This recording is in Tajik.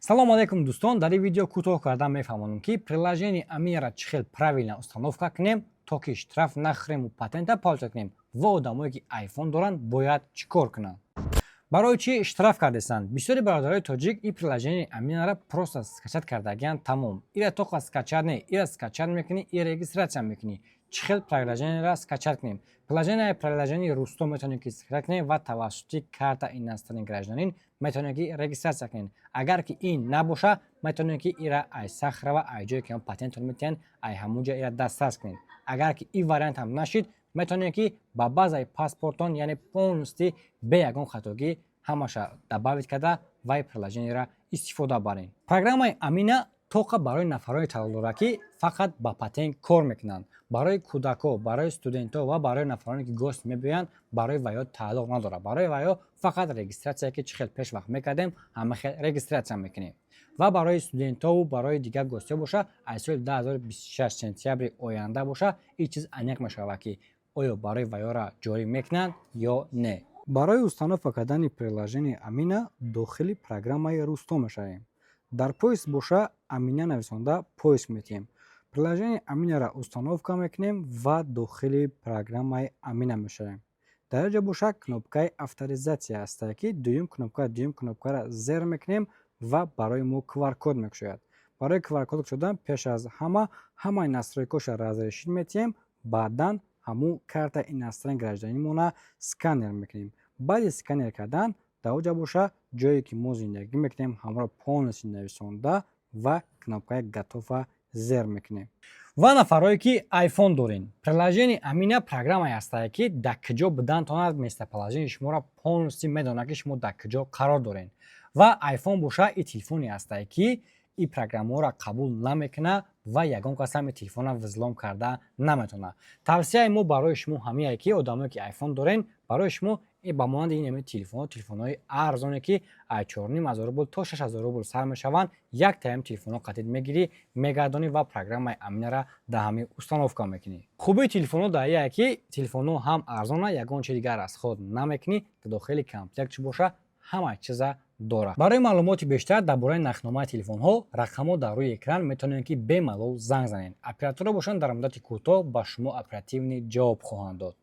Салому алейкум, дӯстон! Дар ин видео кӯтоҳ карда мефаҳмонам, ки приложение Аминара чӣ хел правильно установка кунем, то ки штраф нахӯрему патента получать кунем ва одамое, ки айфон доранд, бояд чӣ кор кунанд. Барои чӣ штраф кардесанд? Бисёри бародарои тоҷик ин приложение Аминара просто скачать кардагианд, тамом. Ира тоқа скачать не, ира скачать мекунӣ и регистрация мекунӣ. Чӣ хел приложениеро скачать кунем? Приложение Русто метавонем, ки скачать кунем ва тавассути карта иностранный гражданин метавонем, ки регистрация кунем. Агар ки ин набоша, метавонем, ки ира ай Сахарова, ай ҷое ки патентон метиҳанд, ай ҳамун ҷо ира дастрас кунем. Агар ки ин вариант ҳам нашид, метавонем, ки ба базаи паспортон, яъне полностью бе ягон хатогӣ ҳамаша добавить карда вай приложениеро истифода барем. Программаи Амина тоқа барои нафароне тааллуқ дорад, ки фақат ба патент кор мекунанд. Барои кӯдакҳо, барои студентҳо ва барои нафароне, ки гость мебиёянд, барои вайё тааллуқ надорад. Барои вайё фақат регистрация, ки чӣ хел пеш вақт мекардем, ҳама хел регистрация мекунем. Ва барои студентҳову барои дигар гостиҳо боша, аз соли 2026 сентябри оянда боша, ин чиз аниқ мешавад, ки оё барои вайёра ҷорӣ мекунанд ё не. Барои установка кардани приложение Амина дохили программаи Русто мешавем. Дар поиск боша Амина нависонда поиск метиҳем. Приложение Аминаро установка мекунем ва дохили программаи Амина мешавем. Дар ин ҷо боша кнопкаи авторизация ҳастае, ки дуюм кнопкаро зер мекунем ва барои мо qr-код мекушояд. Барои qr-код кушодан пеш аз ҳама ҳамаи настройкаҳоша разрешить метиҳем, баъдан ҳамун карта иностранный гражданимона сканер мекунем. Баъди сканер кардан дар оҷа боша ҷое, ки мо зиндагӣ мекунем, ҳамаро полностью нависонда ва кнопкаи готова зер мекунем. Ва нафарое, ки айфон дорен, приложение Амина программае ҳастае, ки дар куҷо будантонад, местоположение шуморо полностью медонад, ки шумо дар куҷо қарор дорен. Ва айфон боша, и телефоне ҳастае, ки ин программаҳоро қабул намекунад ва ягон кас ҳам ин телефонро взлом карда наметавонад. Тавсияи мо барои шумо ҳамие, ки одамое, ки айфон дорен, барои шумо ба монанди ин ҳамин телефонҳо, телефонҳои арзоне, ки аз 4500 рубл то 6000 рубл сар мешаванд, як таям телефонҳо қатид мегирӣ, мегардонӣ ва программаи Аминара дар ҳамин установка мекунӣ. Хубии телефонҳо дар ие, ки телефонҳо ҳам арзона, ягон чи дигар аз худ намекунӣ, дар дохили комплект чӣ боша, ҳама чиза дорад. Барои маълумоти бештар дар бораи нархномаи телефонҳо рақамҳо дар рӯи экран, метавонед, ки бемалол занг занед. Операторҳо бошанд, дар муддати кӯтоҳ ба шумо оперативный ҷавоб хоҳанд дод.